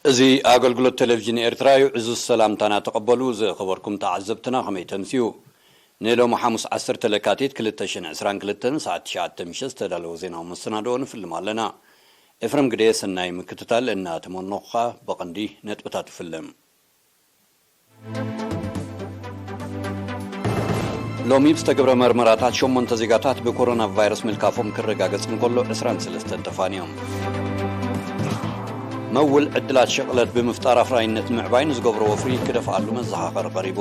እዚ ኣገልግሎት ቴሌቪዥን ኤርትራ እዩ። ዕዙዝ ሰላምታና ተቐበሉ። ዝኸበርኩም ተዓዘብትና ከመይ ተምስዩ? ንሎሚ ሓሙስ ዓሰርተ ለካቲት ክልተ ሽሕን ዕስራን ክልተን ሰዓት ትሽዓተ ምሸት ዝተዳለወ ዜናዊ መሰናድኦ ንፍልም ኣለና። ኤፍረም ግደ ሰናይ ምክትታል እናተመነኹ ኸኣ ብቐንዲ ነጥብታት እፍልም። ሎሚ ብዝተገብረ መርመራታት ሸሞንተ ዜጋታት ብኮሮና ቫይረስ ምልካፎም ክረጋገጽ እንከሎ ዕስራን ሰለስተን ተፋንዮም። መውል ዕድላት ሸቕለት ብምፍጣር ኣፍራይነት ንምዕባይ ንዝገብሮ ወፍሪ ክደፍኣሉ መዘኻኸሪ ቀሪቡ።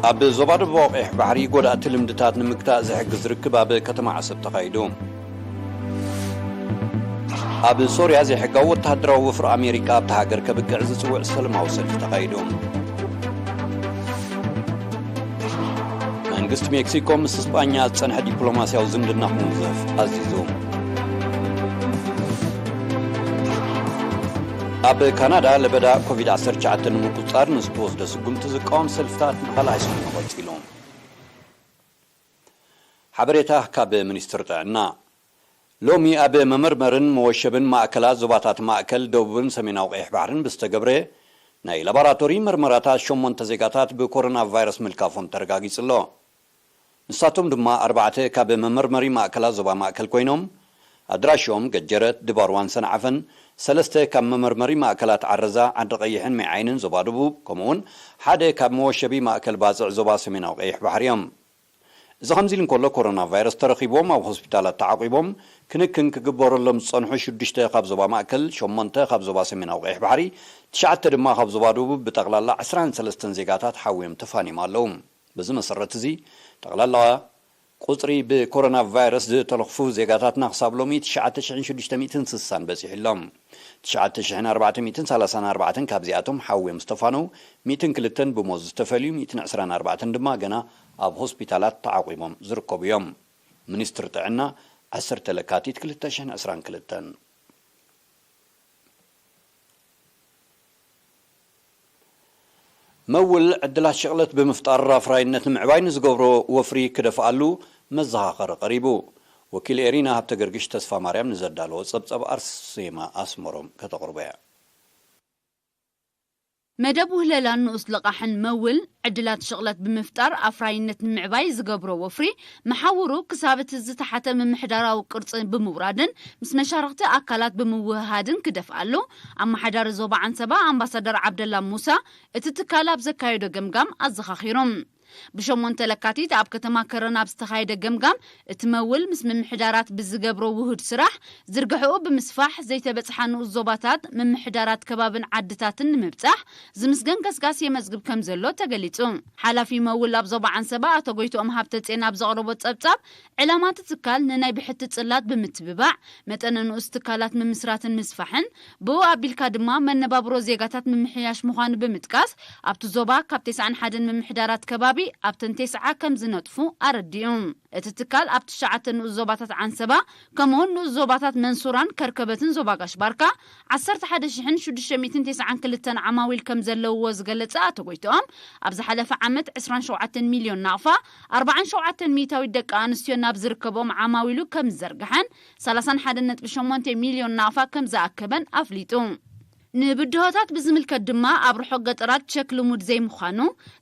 ኣብ ዞባ ደቡባዊ ቀይሕ ባሕሪ ጎዳእቲ ልምድታት ንምግታእ ዝሕግዝ ርክብ ኣብ ከተማ ዓሰብ ተኻይዱ። ኣብ ሶርያ ዘይሕጋዊ ወተሃደራዊ ወፍሪ ኣሜሪካ ኣብታ ሃገር ከብቅዕ ዝጽውዕ ሰላማዊ ሰልፊ ተኻይዱ። መንግስቲ ሜክሲኮ ምስ እስጳኛ ዝጸንሐ ዲፕሎማስያዊ ዝምድና ክውንዘፍ ኣዚዙ። ኣብ ካናዳ ለበዳ ኮቪድ ዓሰርተ ትሽዓተ ንምቁጽጻር ንዝተወስደ ስጉምቲ ዝቃወም ሰልፍታት ንኻልኣይ ሰሙን ቀጺሉ። ሓበሬታ ካብ ሚኒስትሪ ጥዕና። ሎሚ ኣብ መመርመርን መወሸብን ማእከላት ዞባታት ማእከል፣ ደቡብን ሰሜናዊ ቀይሕ ባሕርን ብዝተገብረ ናይ ላቦራቶሪ መርመራታት ሸሞንተ ዜጋታት ብኮሮና ቫይረስ ምልካፎም ተረጋጊጹ ኣሎ። ንሳቶም ድማ ኣርባዕተ ካብ መመርመሪ ማእከላት ዞባ ማእከል ኮይኖም፣ ኣድራሾም ገጀረት፣ ድባርዋን ሰንዓፈን፣ ሰለስተ ካብ መመርመሪ ማእከላት ዓረዛ፣ ዓዲ ቀይሕን መይዓይንን ዞባ ደቡብ፣ ከምኡውን ሓደ ካብ መወሸቢ ማእከል ባጽዕ ዞባ ሰሜናዊ ቀይሕ ባሕሪ እዮም። እዚ ከምዚ ኢሉ እንከሎ፣ ኮሮና ቫይረስ ተረኺቦም ኣብ ሆስፒታላት ተዓቂቦም ክንክን ክግበረሎም ዝጸንሑ ሽዱሽተ ካብ ዞባ ማእከል፣ ሸሞንተ ካብ ዞባ ሰሜናዊ ቀይሕ ባሕሪ፣ ትሽዓተ ድማ ካብ ዞባ ደቡብ፣ ብጠቕላላ ዕስራን ሰለስተን ዜጋታት ሓውዮም ተፋንዮም ኣለዉ። በዚ መሰረት እዚ፣ ጠቕላላ ቁጽሪ ብኮሮና ቫይረስ ዝተለኽፉ ዜጋታትና ክሳብ ሎሚ ትሽዓተ ሽሕን ሽዱሽተ ሚእትን ስሳን በጺሑ ኣሎ። ትሽዓተ ሽሕን ኣርባዕተ ሚእትን ሰላሳን ኣርባዕተን ካብዚኣቶም ሓውዮም ዝተፋነው፣ ሚእትን ክልተን ብሞት ዝተፈልዩ፣ ሚእትን ዕስራን ኣርባዕተን ድማ ገና ኣብ ሆስፒታላት ተዓቂቦም ዝርከቡ እዮም። ሚኒስትሪ ጥዕና፣ ዓሰርተ ለካቲት ክልተ ሽሕን ዕስራን ክልተን። መውል ዕድላት ሽቕለት ብምፍጣር ኣፍራይነት ንምዕባይ ንዝገብሮ ወፍሪ ክደፍኣሉ መዘኻኸሪ ቀሪቡ። ወኪል ኤሪና ሃብተ ገርግሽ ተስፋ ማርያም ንዘዳለዎ ጸብጻብ ኣርሴማ ኣስመሮም ከተቕርቦ እያ። መደብ ውህለላን ንኡስ ልቓሕን መውል ዕድላት ሽቕለት ብምፍጣር ኣፍራይነት ንምዕባይ ዝገብሮ ወፍሪ መሓውሩ ክሳብ እቲ ዝተሓተ ምምሕዳራዊ ቅርጺ ብምውራድን ምስ መሻርኽቲ ኣካላት ብምውህሃድን ክደፍኣሉ ኣመሓዳሪ ዞባ ዓንሰባ ኣምባሳደር ዓብደላ ሙሳ እቲ ትካል ኣብ ዘካየዶ ገምጋም ኣዘኻኺሩ። ብሸሞንተ ለካቲት ኣብ ከተማ ከረን ኣብ ዝተኻየደ ገምጋም እቲ መውል ምስ ምምሕዳራት ብዝገብሮ ውሁድ ስራሕ ዝርግሐኡ ብምስፋሕ ዘይተበጽሓ ንኡስ ዞባታት ምምሕዳራት ከባብን ዓድታትን ንምብጻሕ ዝምስገን ገስጋስ የመዝግብ ከም ዘሎ ተገሊጹ። ሓላፊ መውል ኣብ ዞባ ዓንሰባ ኣቶ ጎይትኦም ሃብተጼን ኣብ ዘቕረቦ ጸብጻብ ዕላማ እቲ ትካል ንናይ ብሕቲ ጽላት ብምትብባዕ መጠነ ንኡስ ትካላት ምምስራትን ምስፋሕን ብኡ ኣቢልካ ድማ መነባብሮ ዜጋታት ምምሕያሽ ምዃኑ ብምጥቃስ ኣብቲ ዞባ ካብ ተስዓን ሓደን ምምሕዳራት ከባቢ ኣብተን ተስዓ ከም ዝነጥፉ ኣረዲኡ። እቲ ትካል ኣብ ትሽዓተ ንኡስ ዞባታት ዓንሰባ ከምኡውን ንኡስ ዞባታት መንሱራን ከርከበትን ዞባ ጋሽ ባርካ ዓሰርተ ሓደ ሽሕን ሽዱሽተ ሚእትን ተስዓን ክልተን ዓማዊል ከም ዘለውዎ ዝገለጸ ኣቶ ጎይትኦም ኣብ ዝሓለፈ ዓመት ዕስራን ሸውዓተን ሚልዮን ናቕፋ ኣርባዓን ሸውዓተን ሚእታዊት ደቂ ኣንስትዮ ናብ ዝርከብኦም ዓማዊሉ ከም ዝዘርግሐን ሰላሳን ሓደን ነጥቢ ሸሞንተ ሚልዮን ናቕፋ ከም ዝኣከበን ኣፍሊጡ። ንብድሆታት ብዝምልከት ድማ ኣብ ርሑቕ ገጠራት ቸክ ልሙድ ዘይምዃኑ፣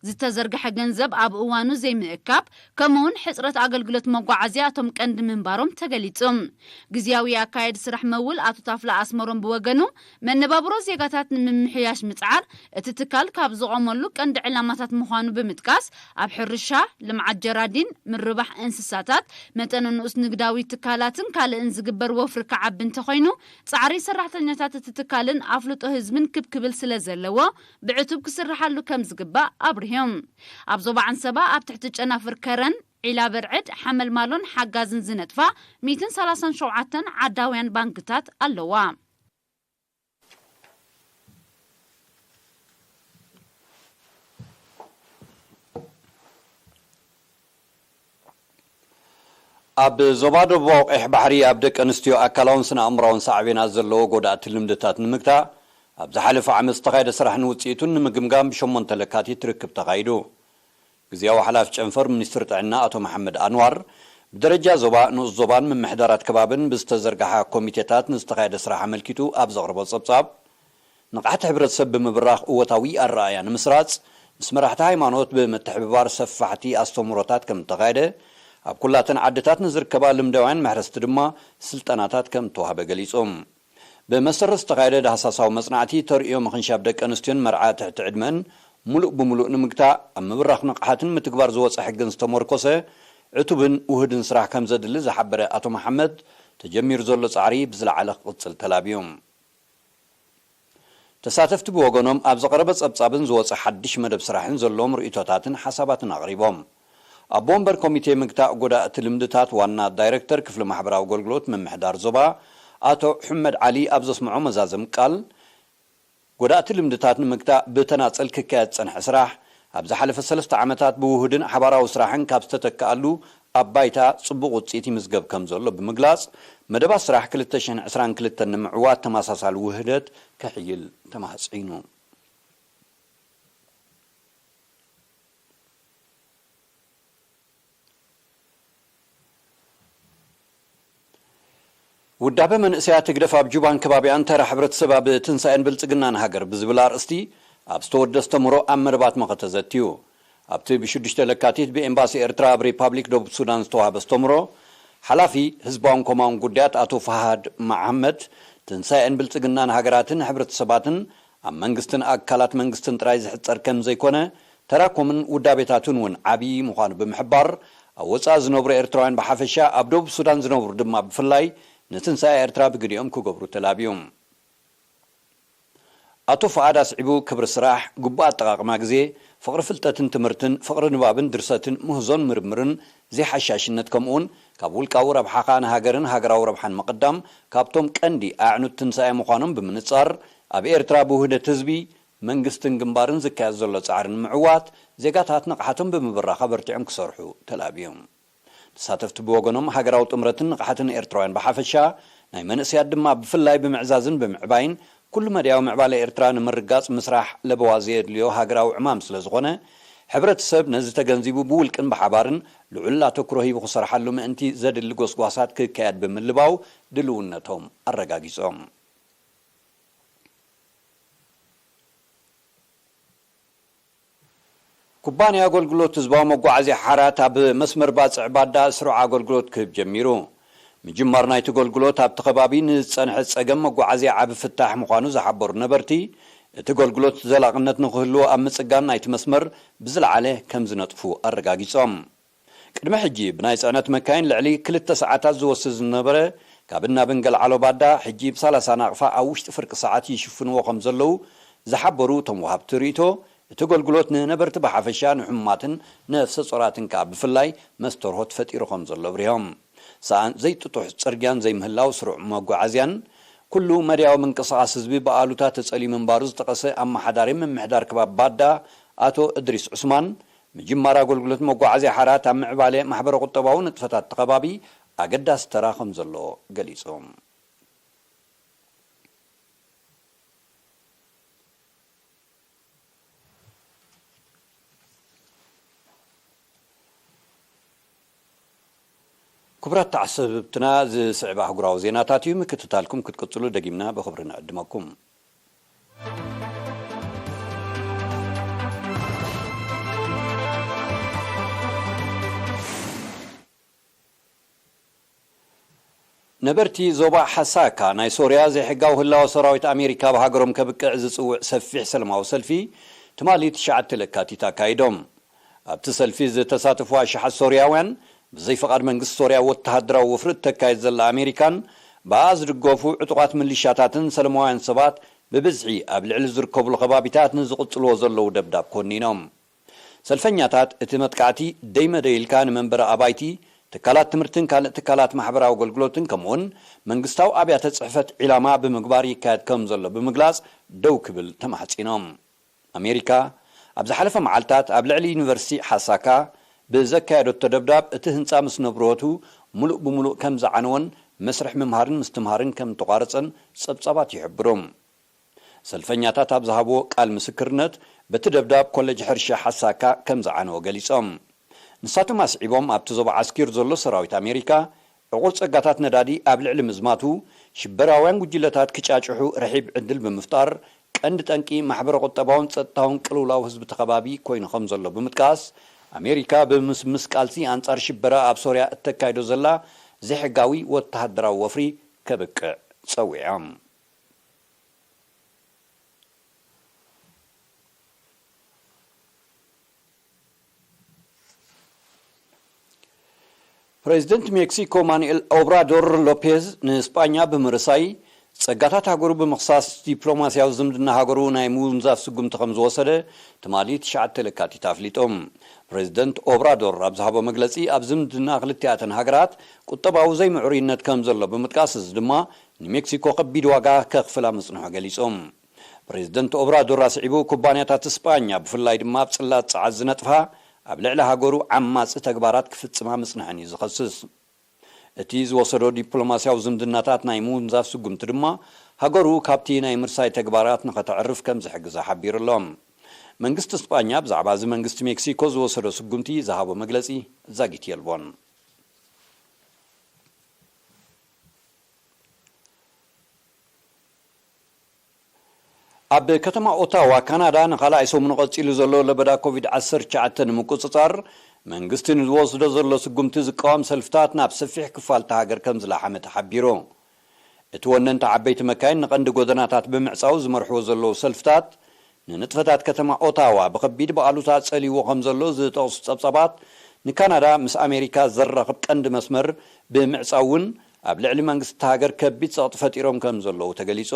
ዝተዘርግሐ ገንዘብ ኣብ እዋኑ ዘይምእካብ፣ ከምኡውን ሕጽረት ኣገልግሎት መጓዓዝያ እቶም ቀንዲ ምንባሮም ተገሊጹ። ግዝያዊ ኣካየዲ ስራሕ መውል ኣቶ ታፍላ ኣስመሮም ብወገኑ፣ መነባብሮ ዜጋታት ንምምሕያሽ ምጽዓር እቲ ትካል ካብ ዝቖመሉ ቀንዲ ዕላማታት ምዃኑ ብምጥቃስ፣ ኣብ ሕርሻ፣ ልምዓት ጀራዲን፣ ምርባሕ እንስሳታት፣ መጠነ ንኡስ ንግዳዊ ትካላትን ካልእን ዝግበር ወፍሪ ክዓቢ እንተኾይኑ፣ ጻዕሪ ሰራሕተኛታት እቲ ትካልን ኣፍልጦ ህዝብን ክብ ክብል ስለ ዘለዎ፣ ብዕቱብ ክስርሓሉ ከም ዝግባእ ኣብሪሆም። ኣብ ዞባ ዓንሰባ ኣብ ትሕቲ ጨናፍር ከረን፣ ዒላ በርዕድ፣ ሓመልማሎን ሓጋዝን ዝነጥፋ ሚእትን ሰላሳን ሸውዓተን ዓዳውያን ባንክታት ኣለዋ። ኣብ ዞባ ደቡባዊ ቀይሕ ባሕሪ ኣብ ደቂ ኣንስትዮ ኣካላውን ስነ ኣእምራውን ሳዕቤናት ዘለዎ ጎዳእቲ ልምድታት ንምግታእ ኣብ ዝሓለፈ ዓመት ዝተኻየደ ስራሕን ውፅኢቱን ንምግምጋም ብሸሞንተ ለካቲት ርክብ ተኻይዱ። ግዝያዊ ሓላፊ ጨንፈር ሚኒስትሪ ጥዕና ኣቶ መሓመድ ኣንዋር ብደረጃ ዞባ፣ ንኡስ ዞባን ምምሕዳራት ከባብን ብዝተዘርግሓ ኮሚቴታት ንዝተኻየደ ስራሕ ኣመልኪቱ ኣብ ዘቕረቦ ጸብጻብ፣ ንቕሓት ሕብረተሰብ ብምብራኽ እወታዊ ኣረኣእያ ንምስራጽ፣ ምስ መራሕቲ ሃይማኖት ብምትሕብባር ሰፋሕቲ ኣስተምህሮታት ከም እተኻየደ፣ ኣብ ኩላተን ዓድታት ንዝርከባ ልምዳውያን መሕረስቲ ድማ ስልጠናታት ከም እተዋህበ ገሊጹ። ብመሰረት ዝተኻየደ ዳህሳሳዊ መጽናዕቲ፣ ተርእዮ ምኽንሻብ ደቂ ኣንስትዮን መርዓ ትሕቲ ዕድመን ምሉእ ብምሉእ ንምግታእ፣ ኣብ ምብራኽ ንቕሓትን ምትግባር ዝወጸ ሕግን ዝተመርኮሰ ዕቱብን ውሁድን ስራሕ ከም ዘድሊ ዝሓበረ ኣቶ መሓመድ፣ ተጀሚሩ ዘሎ ጻዕሪ ብዝለዓለ ክቕጽል ተላብዩ። ተሳተፍቲ ብወገኖም፣ ኣብ ዝቐረበ ጸብጻብን ዝወጸ ሓድሽ መደብ ስራሕን ዘለዎም ርእይቶታትን ሓሳባትን ኣቕሪቦም። ኣቦ ወንበር ኮሚቴ ምግታእ ጎዳእቲ ልምድታት ዋና ዳይረክተር ክፍሊ ማሕበራዊ ኣገልግሎት ምምሕዳር ዞባ ኣቶ ሑመድ ዓሊ ኣብ ዘስምዖ መዛዘም ቃል፣ ጎዳእቲ ልምድታት ንምግታእ ብተናጸል ክካየድ ዝጸንሐ ስራሕ፣ ኣብ ዝሓለፈ ሰለስተ ዓመታት ብውሁድን ሓባራዊ ስራሕን ካብ ዝተተክኣሉ ኣብ ባይታ ጽቡቕ ውጽኢት ይምዝገብ ከም ዘሎ ብምግላጽ፣ መደባት ስራሕ ክልተ ሽሕን ዕስራን ክልተን ንምዕዋት ተመሳሳሊ ውህደት ከሕይል ተማሕጺኑ። ውዳበ መንእሰያት ህግደፍ ኣብ ጁባን ከባቢኣን ተራ ሕብረተሰብ ኣብ ትንሳኤን ብልጽግናን ሃገር ብዝብል ኣርእስቲ ኣብ ዝተወደ ኣስተምህሮ ኣብ መደባት መኸተ ዘትዩ። ኣብቲ ብሽዱሽተ ለካቲት ብኤምባሲ ኤርትራ ኣብ ሪፓብሊክ ደቡብ ሱዳን ዝተዋህበ ኣስተምህሮ፣ ሓላፊ ህዝባውን ኮማውን ጉዳያት ኣቶ ፋሃድ መሓመድ፣ ትንሳኤን ብልጽግናን ሃገራትን ሕብረተሰባትን ኣብ መንግስትን ኣካላት መንግስትን ጥራይ ዝሕጸር ከም ዘይኮነ፣ ተራኮምን ውዳቤታቱን እውን ዓብዪ ምዃኑ ብምሕባር፣ ኣብ ወጻኢ ዝነብሩ ኤርትራውያን ብሓፈሻ፣ ኣብ ደቡብ ሱዳን ዝነብሩ ድማ ብፍላይ፣ ንትንሳኤ ኤርትራ ብግዲኦም ክገብሩ ተላብዩ። ኣቶ ፍኣድ ኣስዒቡ፣ ክብሪ ስራሕ፣ ግቡእ ኣጠቓቕማ ግዜ፣ ፍቕሪ ፍልጠትን ትምህርትን፣ ፍቕሪ ንባብን ድርሰትን፣ ምህዞን ምርምርን፣ ዘይሓሻሽነት፣ ከምኡውን ካብ ውልቃዊ ረብሓኻ ንሃገርን ሃገራዊ ረብሓን ምቕዳም፣ ካብቶም ቀንዲ ኣዕኑድ ትንሳኤ ምዃኖም ብምንጻር፣ ኣብ ኤርትራ ብውህደት ህዝቢ፣ መንግስትን ግንባርን ዝካየድ ዘሎ ጻዕሪ ንምዕዋት፣ ዜጋታት ንቕሓቶም ብምብራኽ ኣበርቲዖም ክሰርሑ ተላብዮም። ተሳተፍቲ ብወገኖም፣ ሃገራዊ ጥምረትን ንቕሓትን ኤርትራውያን ብሓፈሻ፣ ናይ መንእሰያት ድማ ብፍላይ ብምዕዛዝን ብምዕባይን፣ ኩሉ መዳያዊ ምዕባለ ኤርትራ ንምርጋጽ ምስራሕ ለበዋ ዘየድልዮ ሃገራዊ ዕማም ስለ ዝኾነ፣ ሕብረተሰብ ነዚ ተገንዚቡ ብውልቅን ብሓባርን ልዑል ኣተኩሮ ሂቡ ክሰርሓሉ ምእንቲ ዘድሊ ጎስጓሳት ክካየድ ብምልባው ድልውነቶም ኣረጋጊጾም። ኩባንያ ኣገልግሎት ህዝባዊ መጓዓዝያ ሓራት ኣብ መስመር ባጽዕ ባዳ ስሩዕ ኣገልግሎት ክህብ ጀሚሩ። ምጅማር ናይቲ ኣገልግሎት ኣብቲ ከባቢ ንዝጸንሐ ጸገም መጓዓዝያ ዓቢ ፍታሕ ምዃኑ ዝሓበሩ ነበርቲ፣ እቲ ኣገልግሎት ዘላቕነት ንኽህልዎ ኣብ ምጽጋን ናይቲ መስመር ብዝለዓለ ከም ዝነጥፉ ኣረጋጊጾም። ቅድሚ ሕጂ ብናይ ጽዕነት መካይን ልዕሊ ክልተ ሰዓታት ዝወስድ ዝነበረ ካብ እናብን ገልዓሎ ባዳ፣ ሕጂ ብ ሰላሳ ናቕፋ ኣብ ውሽጢ ፍርቂ ሰዓት ይሽፍንዎ ከም ዘለዉ ዝሓበሩ እቶም ወሃብቲ ርእይቶ፣ እቲ ኣገልግሎት ንነበርቲ ብሓፈሻ፣ ንሕሙማትን ነፍሰ ጾራትን ከኣ ብፍላይ መስተርሆት ፈጢሩ ከም ዘሎ ኣብሪሆም። ሰኣን ዘይጥጡሕ ጽርግያን ዘይምህላው ስሩዕ መጓዓዝያን፣ ኩሉ መዳያዊ ምንቅስቓስ ህዝቢ ብኣሉታ ተጸልዩ ምንባሩ ዝጠቐሰ ኣመሓዳሪ ምምሕዳር ከባቢ ባዳ ኣቶ እድሪስ ዑስማን፣ ምጅማር ኣገልግሎት መጓዓዝያ ሓራት ኣብ ምዕባለ ማሕበረ ቁጠባዊ ንጥፈታት እቲ ከባቢ ኣገዳሲ ተራ ከም ዘለዎ ገሊጹ። ክቡራት ተዓሰብትና፣ ዝስዕብ ኣህጉራዊ ዜናታት እዩ። ምክትታልኩም ክትቅጽሉ ደጊምና ብኽብሪ ንዕድመኩም። ነበርቲ ዞባ ሓሳካ ናይ ሶርያ፣ ዘይሕጋዊ ህላወ ሰራዊት ኣሜሪካ ኣብ ሃገሮም ከብቅዕ ዝጽውዕ ሰፊሕ ሰላማዊ ሰልፊ ትማሊ ትሽዓተ ለካቲት ኣካይዶም። ኣብቲ ሰልፊ ዝተሳተፉ ኣሽሓት ሶርያውያን፣ ብዘይ ፍቓድ መንግስቲ ሶርያ ወተሃደራዊ ወፍሪ እተካይድ ዘላ ኣሜሪካን ብኣ ዝድገፉ ዕጡቓት ምሊሻታትን ሰለማውያን ሰባት ብብዝሒ ኣብ ልዕሊ ዝርከብሉ ከባቢታት ንዝቕጽልዎ ዘለዉ ደብዳብ ኮኒኖም። ሰልፈኛታት፣ እቲ መጥቃዕቲ ደይመደይ ኢልካ ንመንበሪ ኣባይቲ፣ ትካላት ትምህርትን ካልእ ትካላት ማሕበራዊ ኣገልግሎትን፣ ከምኡውን መንግስታዊ ኣብያተ ጽሕፈት ዒላማ ብምግባር ይካየድ ከም ዘሎ ብምግላጽ፣ ደው ክብል ተማሕጺኖም። ኣሜሪካ፣ ኣብ ዝሓለፈ መዓልታት ኣብ ልዕሊ ዩኒቨርሲቲ ሓሳካ ብዘካየደቶ ደብዳብ፣ እቲ ህንጻ ምስ ንብረቱ ምሉእ ብምሉእ ከም ዝዓነወን መስርሕ ምምሃርን ምስትምሃርን ከም እተቋረጸን ጸብጻባት ይሕብሩ። ሰልፈኛታት ኣብ ዝሃብዎ ቃል ምስክርነት፣ በቲ ደብዳብ ኮሌጅ ሕርሻ ሓሳካ ከም ዝዓነወ ገሊጾም። ንሳቶም ኣስዒቦም፣ ኣብቲ ዞባ ዓስኪሩ ዘሎ ሰራዊት ኣሜሪካ ዕቑር ጸጋታት ነዳዲ ኣብ ልዕሊ ምዝማቱ፣ ሽበራውያን ጉጅለታት ክጫጭሑ ርሒብ ዕድል ብምፍጣር፣ ቀንዲ ጠንቂ ማሕበረ-ቁጠባውን ጸጥታውን ቅልውላው ህዝቢ እቲ ከባቢ ኮይኑ ከም ዘሎ ብምጥቃስ፣ ኣሜሪካ ብምስምስ ቃልሲ ኣንጻር ሽበራ ኣብ ሶርያ እተካይዶ ዘላ ዘይሕጋዊ ወተሃደራዊ ወፍሪ ከብቅዕ ጸዊዖም። ፕሬዚደንት ሜክሲኮ ማኑኤል ኦብራዶር ሎፔዝ ንስጳኛ ብምርሳይ፣ ጸጋታት ሃገሩ ብምኽሳስ፣ ዲፕሎማስያዊ ዝምድና ሃገሩ ናይ ምውንዛፍ ስጉምቲ ከም ዝወሰደ ትማሊ ትሽዓተ ለካቲት ኣፍሊጦም። ፕሬዚደንት ኦብራዶር ኣብ ዝሃቦ መግለጺ፣ ኣብ ዝምድና ክልቲኣተን ሃገራት ቁጠባዊ ዘይምዕሩይነት ከም ዘሎ ብምጥቃስ፣ እዚ ድማ ንሜክሲኮ ከቢድ ዋጋ ከኽፍላ ምጽንሑ ገሊጾም። ፕሬዚደንት ኦብራዶር ኣስዒቡ፣ ኩባንያታት ስጳኛ ብፍላይ ድማ ኣብ ጽላት ጸዓት ዝነጥፋ፣ ኣብ ልዕሊ ሃገሩ ዓማጺ ተግባራት ክፍጽማ ምጽንሐን እዩ ዝኸስስ። እቲ ዝወሰዶ ዲፕሎማስያዊ ዝምድናታት ናይ ምውንዛፍ ስጉምቲ ድማ፣ ሃገሩ ካብቲ ናይ ምርሳይ ተግባራት ንኸተዕርፍ ከም ዝሕግዛ ሓቢሩ ኣሎ። መንግስቲ ስጳኛ ብዛዕባ እዚ መንግስቲ ሜክሲኮ ዝወሰዶ ስጉምቲ ዝሃቦ መግለጺ ዛጊት የልቦን። ኣብ ከተማ ኦታዋ ካናዳ፣ ንኻልኣይ ሰሙኑ ቀጺሉ ዘሎ ለበዳ ኮቪድ ዓሰርተ ትሽዓተ ንምቁጽጻር፣ መንግስቲ ንዝወስዶ ዘሎ ስጉምቲ ዝቃወም ሰልፍታት ናብ ሰፊሕ ክፋል እታ ሃገር ከም ዝለሓመ ተሓቢሩ። እቲ ወነንቲ ዓበይቲ መካይን ንቐንዲ ጎደናታት ብምዕጻው ዝመርሕዎ ዘለዉ ሰልፍታት፣ ንንጥፈታት ከተማ ኦታዋ ብኸቢድ ብኣሉታ ጸልይዎ ከም ዘሎ ዝጠቕሱ ጸብጻባት፣ ንካናዳ ምስ ኣሜሪካ ዘራኽብ ቀንዲ መስመር ብምዕጻው እውን፣ ኣብ ልዕሊ መንግስቲ እታ ሃገር ከቢድ ጸቕጢ ፈጢሮም ከም ዘለዉ ተገሊጹ።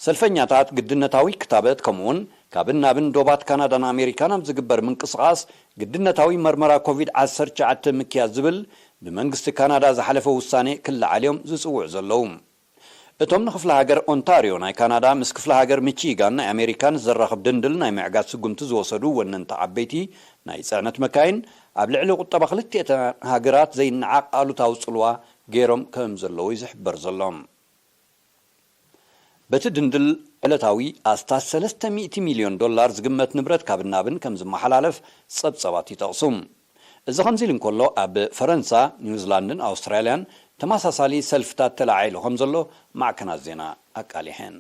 ሰልፈኛታት፣ ግድነታዊ ክታበት፣ ከምኡውን ካብን ናብን ዶባት ካናዳን ኣሜሪካን ኣብ ዝግበር ምንቅስቓስ፣ ግድነታዊ መርመራ ኮቪድ ዓሰርተ ትሽዓተ ምክያድ ዝብል ብመንግስቲ ካናዳ ዝሓለፈ ውሳኔ ክለዓል እዮም ዝጽውዑ ዘለዉ። እቶም ንክፍለ ሃገር ኦንታርዮ ናይ ካናዳ ምስ ክፍለ ሃገር ሚቺጋን ናይ ኣሜሪካን ዘራኽብ ድንድል ናይ ምዕጋት ስጉምቲ ዝወሰዱ ወነንቲ ዓበይቲ ናይ ጽዕነት መካይን፣ ኣብ ልዕሊ ቁጠባ ክልቲኤን ሃገራት ዘይነዓቕ ኣሉታዊ ጽልዋ ገይሮም ከም ዘለዉ እዩ ዝሕበር ዘሎ። በቲ ድንድል፣ ዕለታዊ ኣስታት ሰለስተ ሚእቲ ሚልዮን ዶላር ዝግመት ንብረት ካብን ናብን ከም ዝመሓላለፍ ጸብጻባት ይጠቕሱ። እዚ ከምዚ ኢሉ እንከሎ፣ ኣብ ፈረንሳ፣ ኒውዚላንድን ኣውስትራልያን ተመሳሳሊ ሰልፍታት ተለዓዒሉ ከም ዘሎ ማዕከናት ዜና ኣቃሊሐን።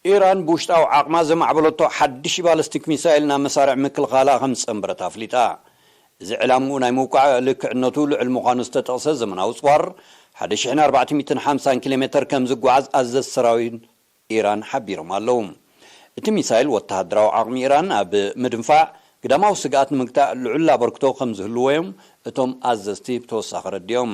ኢራን ብውሽጣዊ ዓቕማ ዘማዕበለቶ ሓድሽ ባለስቲክ ሚሳይል ናብ መሳርዕ ምክልኻላ ከም ዝጸንበረት ኣፍሊጣ። እዚ ዕላምኡ ናይ ምውቃዕ ልክዕነቱ ልዑል ምዃኑ ዝተጠቕሰ ዘመናዊ ጽዋር፣ ሓደ ሽሕን ኣርባዕተ ሚእትን ሓምሳን ኪሎ ሜተር ከም ዝጓዓዝ ኣዘዝቲ ሰራዊት ኢራን ሓቢሮም ኣለዉ። እቲ ሚሳይል፣ ወተሃደራዊ ዓቕሚ ኢራን ኣብ ምድንፋዕ ግዳማዊ ስግኣት ንምግታእ ልዑል ኣበርክቶ ከም ዝህልዎ እዮም እቶም ኣዘዝቲ ብተወሳኺ ረዲኦም።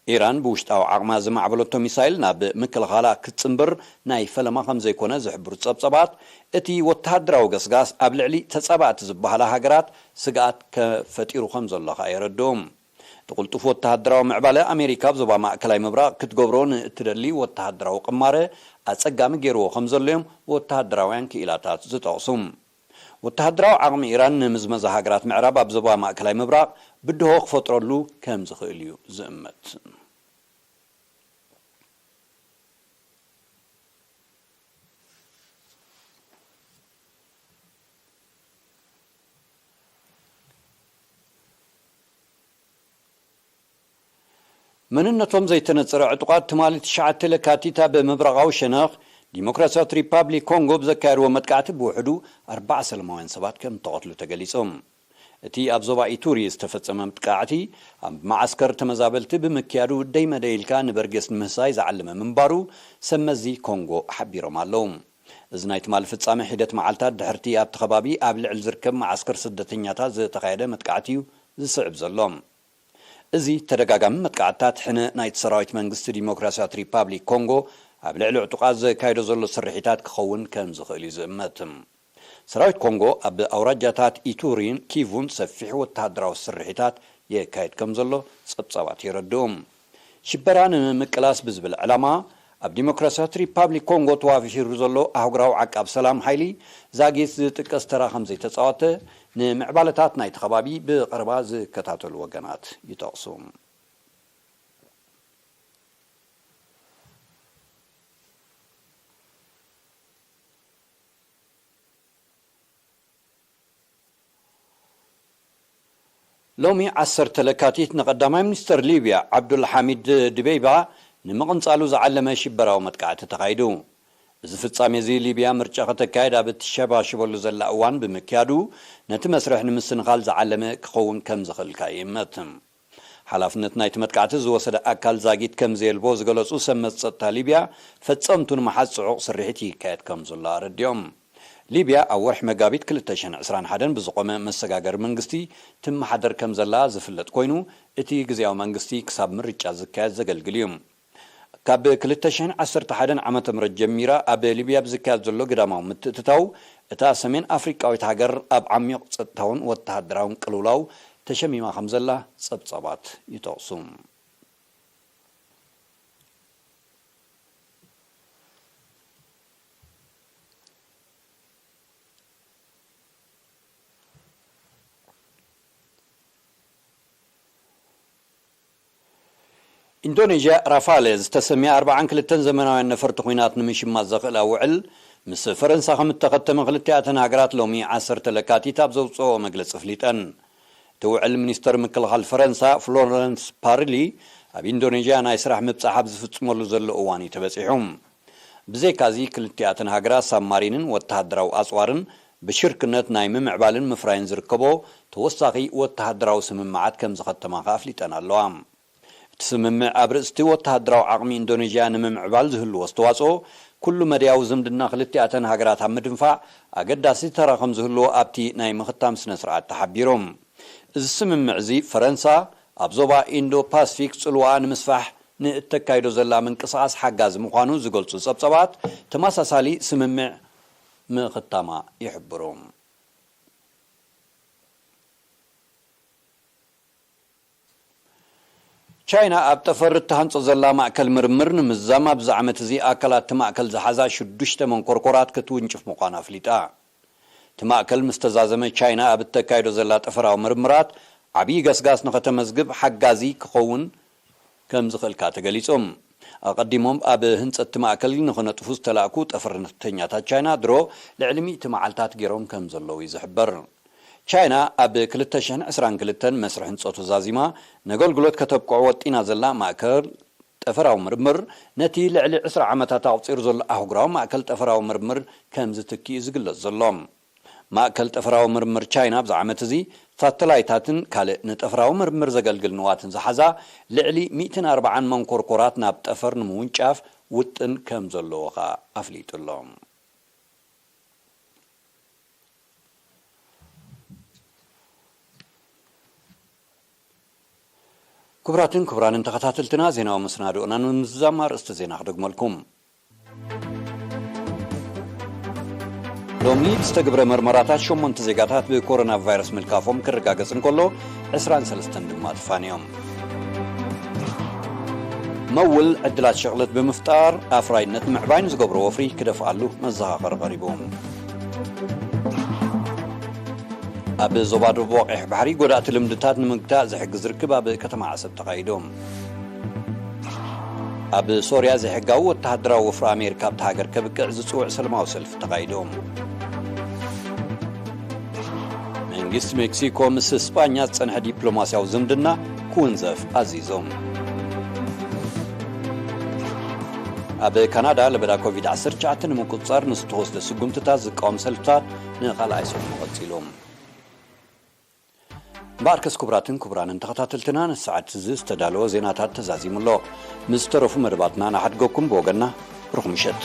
ኢራን ብውሽጣዊ ዓቕማ ዝማዕበለቶ ሚሳይል ናብ ምክልኻላ ክትጽንብር ናይ ፈለማ ከም ዘይኮነ ዝሕብሩ ጸብጸባት፣ እቲ ወተሃደራዊ ገስጋስ ኣብ ልዕሊ ተጻባእቲ ዝበሃላ ሃገራት ስግኣት ከፈጢሩ ከም ዘሎ ከኣ የረድኡ። እቲ ቅልጡፍ ወተሃደራዊ ምዕባለ፣ ኣሜሪካ ኣብ ዞባ ማእከላይ ምብራቕ ክትገብሮ ንእትደሊ ወተሃደራዊ ቅማረ ኣጸጋሚ ገይርዎ ከም ዘሎ እዮም ወተሃደራውያን ክኢላታት ዝጠቕሱ። ወተሃደራዊ ዓቕሚ ኢራን ንምዝመዛ ሃገራት ምዕራብ ኣብ ዞባ ማእከላይ ምብራቕ ብድሆ ክፈጥረሉ ከም ዝኽእል እዩ ዝእመት። መንነቶም ዘይተነጸረ ዕጡቓት ትማሊ ትሽዓተ ለካቲት ኣብ ምብራቓዊ ሸነኽ ዲሞክራሲያዊት ሪፓብሊክ ኮንጎ ብዘካየድዎ መጥቃዕቲ ብውሕዱ ኣርባዓ ሰላማውያን ሰባት ከም እተቐትሉ ተገሊጾም። እቲ ኣብ ዞባ ኢቱሪ ዝተፈጸመ መጥቃዕቲ፣ ኣብ መዓስከር ተመዛበልቲ ብምክያዱ፣ ደይ መደይ ኢልካ ንበርጌስ ንምህሳይ ዝዓለመ ምንባሩ ሰብመዚ ኮንጎ ሓቢሮም ኣለዉ። እዚ ናይ ትማሊ ፍጻመ፣ ሒደት መዓልታት ድሕርቲ ኣብቲ ከባቢ ኣብ ልዕሊ ዝርከብ መዓስከር ስደተኛታት ዝተኻየደ መጥቃዕቲ እዩ ዝስዕብ ዘሎ። እዚ ተደጋጋሚ መጥቃዕትታት፣ ሕነ ናይቲ ሰራዊት መንግስቲ ዲሞክራሲያዊት ሪፓብሊክ ኮንጎ ኣብ ልዕሊ ዕጡቓት ዘካይዶ ዘሎ ስርሒታት ክኸውን ከም ዝኽእል እዩ ዝእመት። ሰራዊት ኮንጎ ኣብ ኣውራጃታት ኢቱሪን ኪቩን ሰፊሕ ወተሃደራዊ ስርሒታት የካይድ ከም ዘሎ ጸብጻባት የረድኡ። ሽበራ ንምምቅላስ ብዝብል ዕላማ፣ ኣብ ዲሞክራሲያዊት ሪፓብሊክ ኮንጎ ተዋፊሩ ዘሎ ኣህጉራዊ ዓቃብ ሰላም ሓይሊ ዛጊት ዝጥቀስ ተራ ከም ዘይተጻወተ ንምዕባለታት ናይቲ ከባቢ ብቐረባ ዝከታተሉ ወገናት ይጠቕሱ። ሎሚ ዓሰርተ ለካቲት ንቀዳማይ ሚኒስተር ሊብያ ዓብዱል ሓሚድ ድቤይባ ንምቕንጻሉ ዝዓለመ ሽበራዊ መጥቃዕቲ ተኻይዱ። እዚ ፍጻሜ እዚ ሊብያ ምርጫ ከተካየድ ኣብ እትሸባሽበሉ ዘላ እዋን ብምክያዱ፣ ነቲ መስርሕ ንምስንኻል ዝዓለመ ክኸውን ከም ዝኽእል ከኣ ይእመት። ሓላፍነት ናይቲ መጥቃዕቲ ዝወሰደ ኣካል ዛጊት ከም ዘየልቦ ዝገለጹ ሰብ መዚ ጸጥታ ሊብያ፣ ፈጸምቱ ንምሓዝ ጽዑቕ ስርሒት ይካየድ ከም ዘሎ ኣረዲኦም። ሊብያ ኣብ ወርሒ መጋቢት ክልተ ሽሕን ዕስራን ሓደን ብዝቖመ መሰጋገሪ መንግስቲ ትመሓደር ከም ዘላ ዝፍለጥ ኮይኑ፣ እቲ ግዝያዊ መንግስቲ ክሳብ ምርጫ ዝካየድ ዘገልግል እዩ። ካብ ክልተ ሽሕን ዓሰርተ ሓደን ዓመተ ምህረት ጀሚራ ኣብ ሊብያ ብዝካየድ ዘሎ ግዳማዊ ምትእትታው፣ እታ ሰሜን ኣፍሪቃዊት ሃገር ኣብ ዓሚቕ ጸጥታውን ወተሃደራውን ቅልውላው ተሸሚማ ከም ዘላ ጸብጻባት ይጠቕሱ። ኢንዶኔዥያ ራፋለ ዝተሰምየ ኣርብዓን ክልተን ዘመናውያን ነፈርቲ ኲናት ንምሽማት ዘኽእላ ውዕል ምስ ፈረንሳ ከም እተኸተመ ክልቲኣተን ሃገራት ሎሚ ዓሰርተ ለካቲት ኣብ ዘውፅኦ መግለፂ ኣፍሊጠን። እቲ ውዕል ሚኒስተር ምክልኻል ፈረንሳ ፍሎረንስ ፓርሊ ኣብ ኢንዶኔዥያ ናይ ስራሕ ምብጻሕ ኣብ ዝፍጽመሉ ዘሎ እዋን እዩ ተበጺሑ። ብዘይካዚ ክልቲኣተን ሃገራት ሳብማሪንን ወተሃደራዊ ኣጽዋርን ብሽርክነት ናይ ምምዕባልን ምፍራይን ዝርከቦ ተወሳኺ ወተሃደራዊ ስምምዓት ከም ዝኸተማ ከኣ ኣፍሊጠን ኣለዋ። እቲ ስምምዕ ኣብ ርእስቲ ወተሃደራዊ ዓቕሚ ኢንዶኔዥያ ንምምዕባል ዝህልዎ ኣስተዋጽኦ፣ ኩሉ መድያዊ ዝምድና ክልቲኣተን ሃገራት ኣብ ምድንፋዕ ኣገዳሲ ተራ ከም ዝህልዎ ኣብቲ ናይ ምኽታም ስነ ስርዓት ተሓቢሩ። እዚ ስምምዕ እዚ ፈረንሳ ኣብ ዞባ ኢንዶ ፓስፊክ ጽልዋኣ ንምስፋሕ ንእተካይዶ ዘላ ምንቅስቓስ ሓጋዚ ምዃኑ ዝገልጹ ጸብጻባት ተመሳሳሊ ስምምዕ ምኽታማ ይሕብሩ። ቻይና ኣብ ጠፈር እትሃንጾ ዘላ ማእከል ምርምር ንምዝዛም ኣብዚ ዓመት እዚ ኣካላት እቲ ማእከል ዝሓዛ ሽዱሽተ መንኮርኮራት ክትውንጭፍ ምዃና ኣፍሊጣ። እቲ ማእከል ምስ ተዛዘመ ቻይና ኣብ እተካይዶ ዘላ ጠፈራዊ ምርምራት ዓብዪ ገስጋስ ንኸተመዝግብ ሓጋዚ ክኸውን ከም ዝኽእል ከኣ ተገሊጹ። ኣቐዲሞም ኣብ ህንጸት እቲ ማእከል ንኽነጥፉ ዝተላእኩ ጠፈርተኛታት ቻይና ድሮ ልዕሊ ሚእቲ መዓልታት ገይሮም ከም ዘለዉ እዩ ዝሕበር። ቻይና ኣብ ክልተ ሽሕን ዕስራን ክልተን መስርሕ ህንጸቱ ዛዚማ ነገልግሎት ከተብቅዖ ወጢና ዘላ ማእከል ጠፈራዊ ምርምር፣ ነቲ ልዕሊ ዕስራ ዓመታት ኣቑጺሩ ዘሎ ኣህጉራዊ ማእከል ጠፈራዊ ምርምር ከም ዝትኪ እዩ ዝግለጽ ዘሎ። ማእከል ጠፈራዊ ምርምር ቻይና ኣብዚ ዓመት እዚ ሳተላይታትን ካልእ ንጠፈራዊ ምርምር ዘገልግል ንዋትን ዝሓዛ ልዕሊ ሚእትን ኣርባዓን መንኮርኮራት ናብ ጠፈር ንምውንጫፍ ውጥን ከም ዘለዎ ከኣ ኣፍሊጡ ኣሎ። ክቡራትን ክቡራንን ተኸታተልትና፣ ዜናዊ መሰናድኦና ንምዝዛም ኣርእስቲ ዜና ክደግመልኩም። ሎሚ ብዝተገብረ መርመራታት ሸሞንተ ዜጋታት ብኮሮና ቫይረስ ምልካፎም ክረጋገጽ እንከሎ፣ ዕስራን ሰለስተን ድማ ተፋንዮም። መውል ዕድላት ሸቕለት ብምፍጣር ኣፍራይነት ምዕባይ ንዝገብሮ ወፍሪ ክደፍኣሉ መዘኻኸሪ ቀሪቡ። ኣብ ዞባ ደቡብ ቀይሕ ባሕሪ ጎዳእቲ ልምድታት ንምግታእ ዝሕግዝ ርክብ ኣብ ከተማ ዓሰብ ተኻይዱ። ኣብ ሶርያ ዘይሕጋዊ ወተሃደራዊ ወፍሪ ኣሜሪካ ኣብታ ሃገር ከብቅዕ ዝጽውዕ ሰላማዊ ሰልፊ ተኻይዱ። መንግስቲ ሜክሲኮ ምስ ስጳኛ ዝጸንሐ ዲፕሎማስያዊ ዝምድና ክውንዘፍ ኣዚዞም። ኣብ ካናዳ ለበዳ ኮቪድ ዓሰርተ ትሽዓተ ንምቁጽጻር ንዝተወስደ ስጉምትታት ዝቃወም ሰልፍታት ንኻልኣይ ሰሙን ቀጺሉ። እምበኣርከስ ክቡራትን ክቡራንን ተኸታተልትና፣ ንሰዓት እዚ ዝተዳለወ ዜናታት ተዛዚሙ ኣሎ። ምስ ዝተረፉ መደባትና ንሓድገኩም። ብወገንና ብሩኽ ምሸት።